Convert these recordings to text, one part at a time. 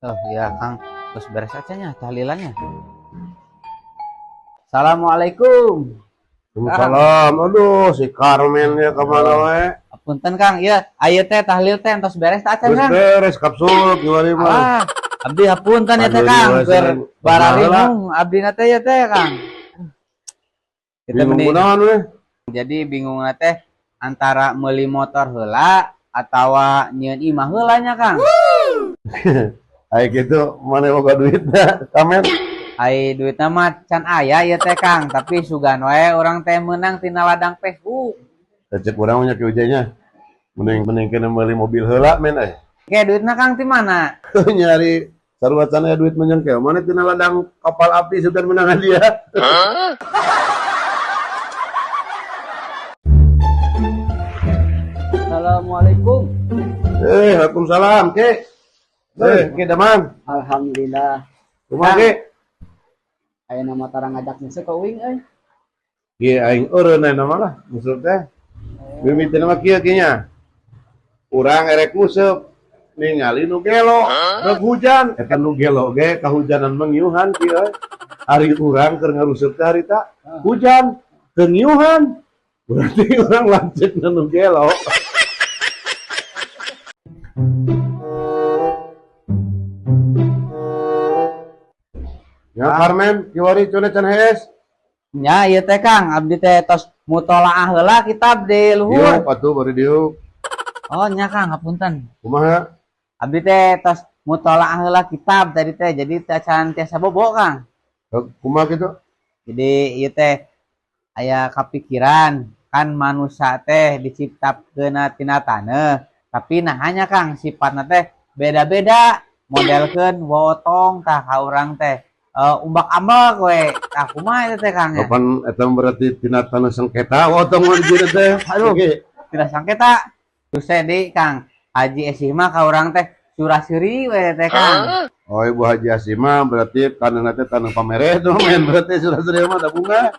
Oh ya Kang, terus beres aja nya tahlilannya. Assalamualaikum. Waalaikumsalam. Aduh, si Carmen ya kemana wae? Punten Kang, iya aya teh tahlil teh entos beres teh acan Geus Kang. beres kapsul kiwari mah. Ah, abdi hapunten ya teh Aduh, Kang, iya, keur seneng. bararingung abdi na teh ya teh Kang. Kita Bingung mending kunaon we? Jadi bingung teh antara meuli motor heula atawa nyieun imah heula nya Kang. Ai kitu mana boga duitna, Kamen? Ai duitna mah can aya ieu teh Kang, tapi sugan wae urang teh meunang tina ladang Facebook. Cek urang mah nya kieu nya. Mending mending kena meuli mobil heula men euy. Oke, duitna Kang ti mana? Nyari sarua can aya duit menyengkel. Mana tina ladang kapal api sudah menang dia. Assalamualaikum. Waalaikumsalam, Ki. Ki Damang. Alhamdulillah. Kumaha, Ki? Aya nama tarang ngajak nyusuk ka uing euy. Ki aing eureun aya nama lah, nyusuk teh. Mimitina mah kieu ki nya. Urang erek nguseup ningali nu gelo, rek hujan. Eta nu gelo ge kahujanan mengiuhan ki euy. Ari urang keur ngarusup teh harita hujan teu ngiuhan. Berarti urang lanceuk nu gelo. Ya Carmen, kiwari cuna can hees. Nya ieu teh Kang, abdi teh tos mutolaah heula kitab di luhur. Diuk atuh bari diuk. Oh nya Kang, hapunten. Kumaha? Abdi teh tos mutolaah heula kitab tadi teh, jadi teh can tiasa bobo Kang. Kumaha kitu? Jadi ieu teh aya kapikiran kan manusia teh diciptakeun tina taneuh, tapi nah hanya Kang sifatna teh beda-beda, modelkeun wotong tah ka urang teh. Umbak ambek we. Tah kumaha eta teh Kang ya? Kapan eta berarti tina taneuh sengketa wotong mah di dieu teh. Aduh. Oke. Tina sengketa. Terus teh di Kang Haji Esih mah ka urang teh suraseri we teh Kang. Oh Ibu Haji Esih mah berarti taneuhna teh taneuh pamereh tuh men berarti suraseri mah da bunga.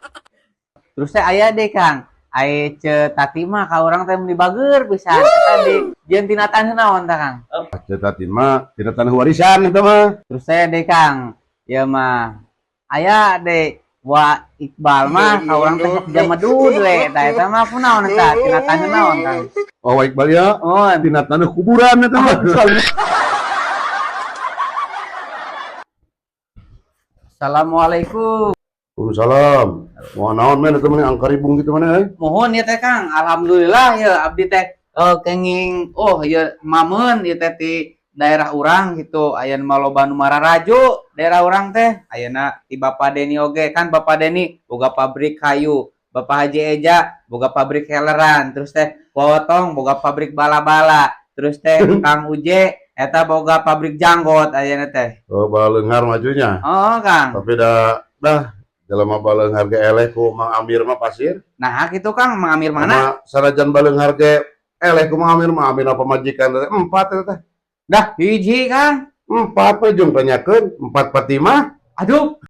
Terus teh aya deui Kang. Ai Ceu Tati mah ka urang teh meuni bager pisan. Eta di jeung tina taneuh naon tah Kang? Ceu Tati mah tina taneuh warisan eta mah. Terus teh deui Kang, ieu mah aya deui Wa Iqbal mah ka urang teh sok jamedud we. Tah eta mah kunaon eta tina taneuh naon Kang? Oh Wa Iqbal ya. Oh, tina taneuh kuburan eta mah. Assalamualaikum. Waalaikumsalam. Mau naon men eta mah angkaribung kitu mana euy? Mohon ya teh Kang, alhamdulillah ya abdi teh kenging oh ya mameun ieu teh ti daerah urang gitu, aya nu maloba nu mararaju daerah urang teh, ayeuna ti Bapak Deni oge kan Bapak Deni boga pabrik kayu, Bapak Haji Eja boga pabrik heleran, terus teh Wotong boga pabrik bala-bala, terus teh Kang Uje eta boga pabrik janggot ayeuna teh. Oh baleunghar majunya. Oh Kang. Tapi dah jelema baleunghar ge eleh ku Mang Amir mah pasir. Nah kitu Kang, Mang Amir mana? Sama sanajan baleunghar ge eleh ku Mang Amir mah Amir pamajikan teh 4 eta teh. Dah hiji Kang. 4 we jeung tanyakeun 4 Fatimah. Aduh.